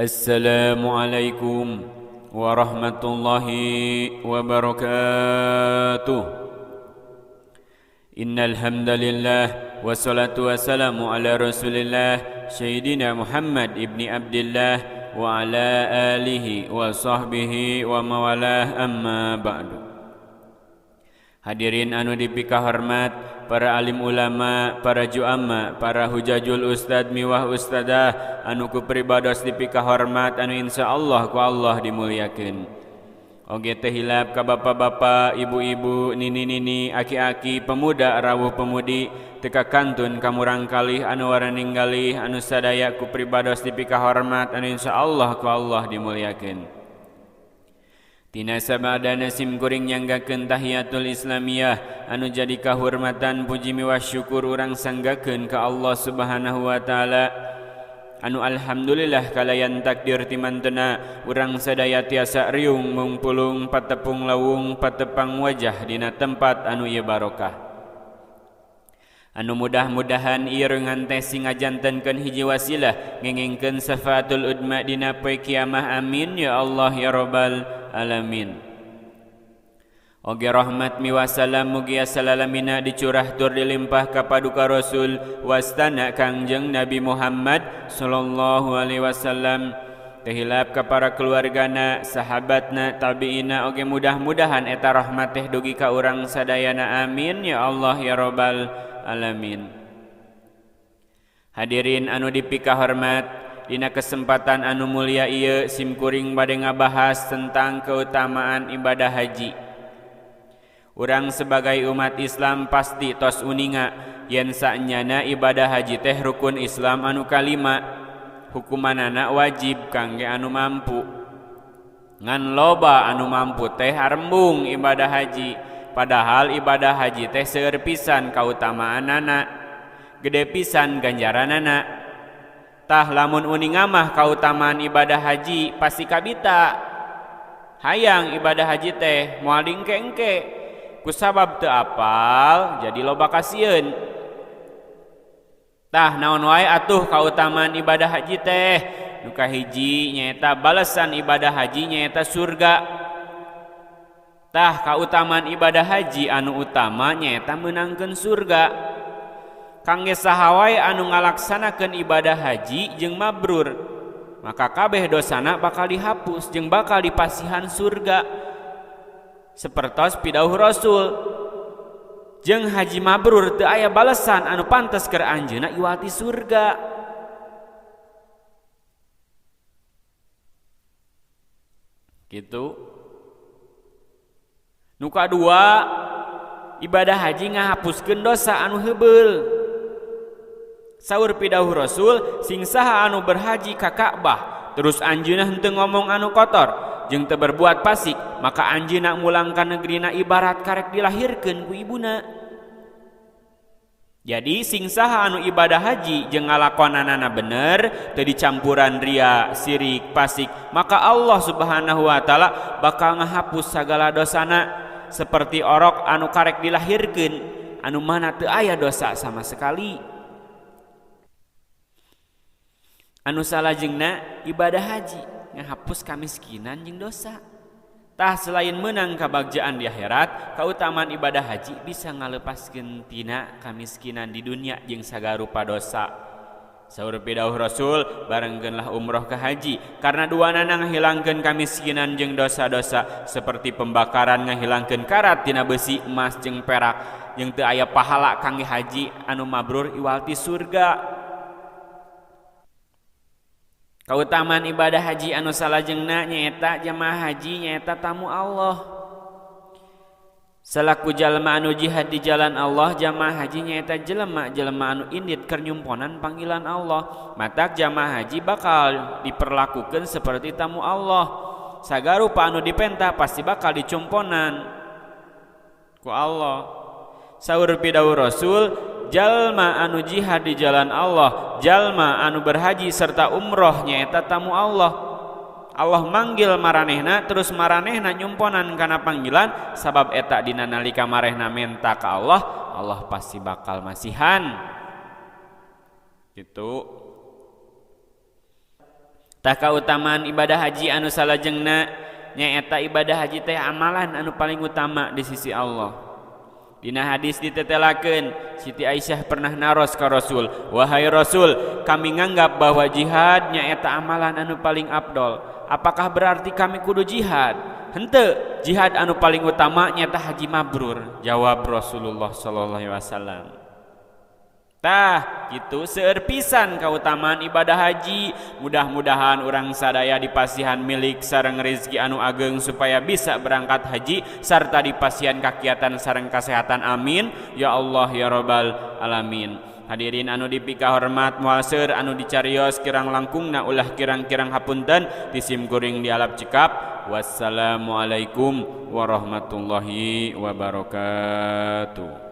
Assalamualaikum warahmatullahi wabarakatuh. Innal hamdalillah wassalatu wassalamu ala Rasulillah Sayyidina Muhammad ibni Abdillah wa ala alihi wa sahbihi wa mawalah, amma ba'du. Hadirin anu dipika hormat, para alim ulama, para juama, para hujajul ustad miwah ustadah anu ku pribados dipika hormat, anu insyaallah ku Allah dimuliakeun. Oge teh hilap ka bapak-bapak, ibu-ibu, nini-nini, aki-aki, pemuda, rawuh pemudi, teka kantun ka murangkalih anu waraning galih, anu sadaya ku pribados dipika hormat, anu insyaallah ku Allah dimuliakeun. Tina sabadana sim kuring nyanggakeun tahiyatul islamiyah anu jadi kahormatan puji miwah syukur urang sanggakeun ka Allah Subhanahu wa taala, anu alhamdulillah kalayan takdir timantena urang sadaya tiasa riung mungpulung patepung lawung patepang wajah dina tempat anu ieu barokah, anu mudah-mudahan ieu reungan teh sing ngajantenkeun hiji wasilah ngengengkeun syafatul udma dina poe kiamah, amin ya Allah ya rabbal alamin. Oge rahmat miwah salam mugia salalamina dicurah tur dilimpah ka paduka Rasul wastana Kangjeng Nabi Muhammad sallallahu alaihi wasallam, tehilap ka para keluargana, sahabatna, tabiina, oge mudah-mudahan eta rahmat teh dugi ka urang sadayana, amin ya Allah ya rabbal alamin. Hadirin anu dipika hormat, dina kesempatan anu mulia ieu sim kuring bade ngabahas tentang keutamaan ibadah haji. Urang sebagai umat Islam pasti tos uninga yen saenyana ibadah haji teh rukun Islam anu kalima, hukumanana wajib kangge anu mampu. Ngan loba anu mampu teh arembung ibadah haji, padahal ibadah haji teh seueur pisan kautamaanana, gede pisan ganjaranana. Tah lamun uninga mah kautamaan ibadah haji pasti kabita. Hayang ibadah haji teh moal dingke-engke, kusabab teu apal jadi loba kasieun. Tah naon wae atuh kautamaan ibadah haji teh? Nu kahiji nyaeta balesan ibadah haji nyaeta surga. Tah kautamaan ibadah haji anu utama nyaeta meunangkeun surga. Kangge saha wae anu ngalaksanakeun ibadah haji jeung mabrur, maka kabeh dosana bakal dihapus jeung bakal dipasihan surga. Sapertos pidauh Rasul, jeung haji mabrur teu aya balesan anu pantes keur anjeunna iwati surga. Gitu. Nu kadua, ibadah haji ngahapuskeun dosa anu heubeul. Saur pidauh Rasul, sing saha anu berhaji ka Ka'bah terus anjeunna henteu ngomong anu kotor jeung teu berbuat fasik, maka anjeunna mulang ka negerina ibarat karek dilahirkeun ku ibuna. Jadi sing saha anu ibadah haji jeung ngalakonanana bener, teu dicampuran ria, sirik, fasik, maka Allah Subhanahu wa taala bakal ngahapus sagala dosana seperti orok anu karek dilahirkeun anu mana teu aya dosa sama sekali. Anu salajengna ibadah haji ngahapus kamiskinan jeung dosa. Tah selain menang kabagjaan di akhirat, kautamaan ibadah haji bisa ngalepaskeun tina kamiskinan di dunia jeung sagarupa dosa. Saur pidauh Rasul, barengkeunlah umroh ke haji karena duanana ngahilangkeun kamiskinan jeung dosa-dosa seperti pembakaran ngahilangkeun karat tina besi, emas jeung perak, jeung teu aya pahala kangge haji anu mabrur iwal ti surga. Kautamaan ibadah haji anu salajengna nyaeta jamaah haji nyaeta tamu Allah. Salaku jalma anu jihad di jalan Allah, jamaah haji nyaeta jelema-jelema anu indit keur nyumponan panggilan Allah. Matak jamaah haji bakal diperlakukeun seperti tamu Allah. Sagarupa anu dipenta pasti bakal dicumponan ku Allah. Saur pidauh Rasul, jalma anu jihad di jalan Allah, jalma anu berhaji serta umroh nyaeta tamu Allah. Allah manggil maranehna terus maranehna nyumponan kana panggilan, sabab eta dina nalika marehna menta ka Allah, Allah pasti bakal masihan. Gitu. Tah kautamaan ibadah haji anu salajengna nyaeta ibadah haji teh amalan anu paling utama di sisi Allah. Dina hadis ditetelakeun Siti Aisyah pernah naros ka Rasul, "Wahai Rasul, kami nganggap bahwa jihad nyaeta amalan anu paling afdol. Apakah berarti kami kudu jihad?" "Henteu, jihad anu paling utama nyaeta haji mabrur," jawab Rasulullah sallallahu alaihi wasallam. Tah gitu seueur pisan kautamaan ibadah haji. Mudah-mudahan urang sadaya dipasihan milik sareng rezeki anu ageng supaya bisa berangkat haji sarta dipasihan kakiatan sareng kesehatan, amin ya Allah ya robbal alamin. Hadirin anu dipika hormat, moal seueur anu dicarios, kirang langkungna ulah kirang-kirang hapunten ti sim kuring dialap cekap. Wassalamualaikum warahmatullahi wabarakatuh.